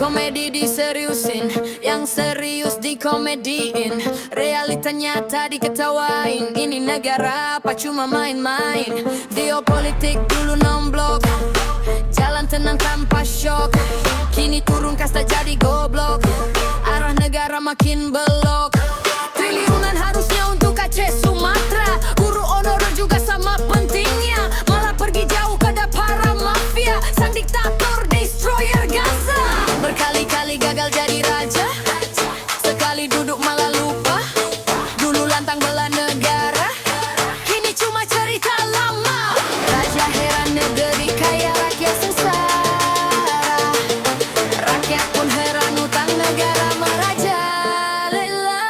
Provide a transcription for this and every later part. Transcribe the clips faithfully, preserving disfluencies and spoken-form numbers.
Komedi diseriusin, yang serius dikomediin, realita nyata diketawain. Ini negara apa cuma main-main? Geopolitik dulu nomblok, jalan tenang tanpa syok. Kini turun kasta jadi goblok, arah negara makin belok. Triliunan harusnya untuk Aceh Sumatra, guru honorer juga sama pentingnya. Malah pergi jauh kepada para mafia, sang diktator destroyer Gaza. Berkali-kali gagal jadi raja, sekali duduk malah lupa. Dulu lantang bela negara, kini cuma cerita lama. Raja heran negeri kaya rakyat sengsara. Rakyat pun heran utang negara merajalela.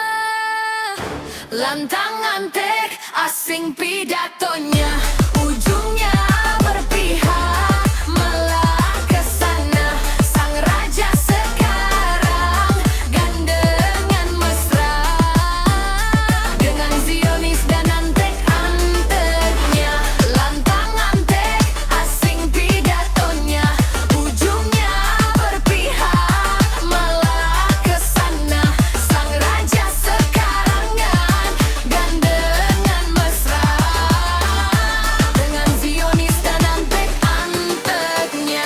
Lantang antek asing pidatonya, ujungnya berpihak malah ke sana. Sang raja sekarang gandengan mesra dengan Zionis dan antek-anteknya. Lantang antek asing pidatonya, ujungnya berpihak malah ke sana. Sang raja sekarang gandengan mesra dengan Zionis dan antek-anteknya.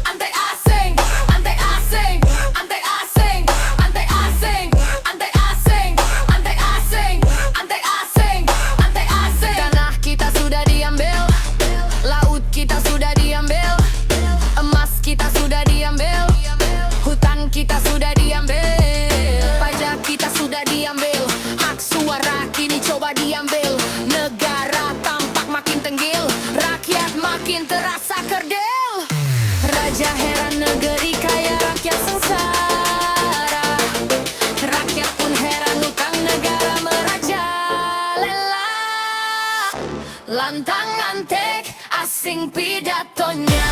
Antek asing, antek asing, antek asing, antek asing, antek asing, antek asing, antek asing, antek asing. Tanah kita sudah diambil, laut kita sudah diambil, emas kita sudah diambil, hutan kita sudah diambil, pajak kita sudah diambil, hak suara kini coba diambil. Negara tampak makin tenggil, rakyat makin terasa kerdil. Raja heran negeri kaya rakyat sengsara. Rakyat pun heran utang negara merajalela. Lantang antek asing pidatonya,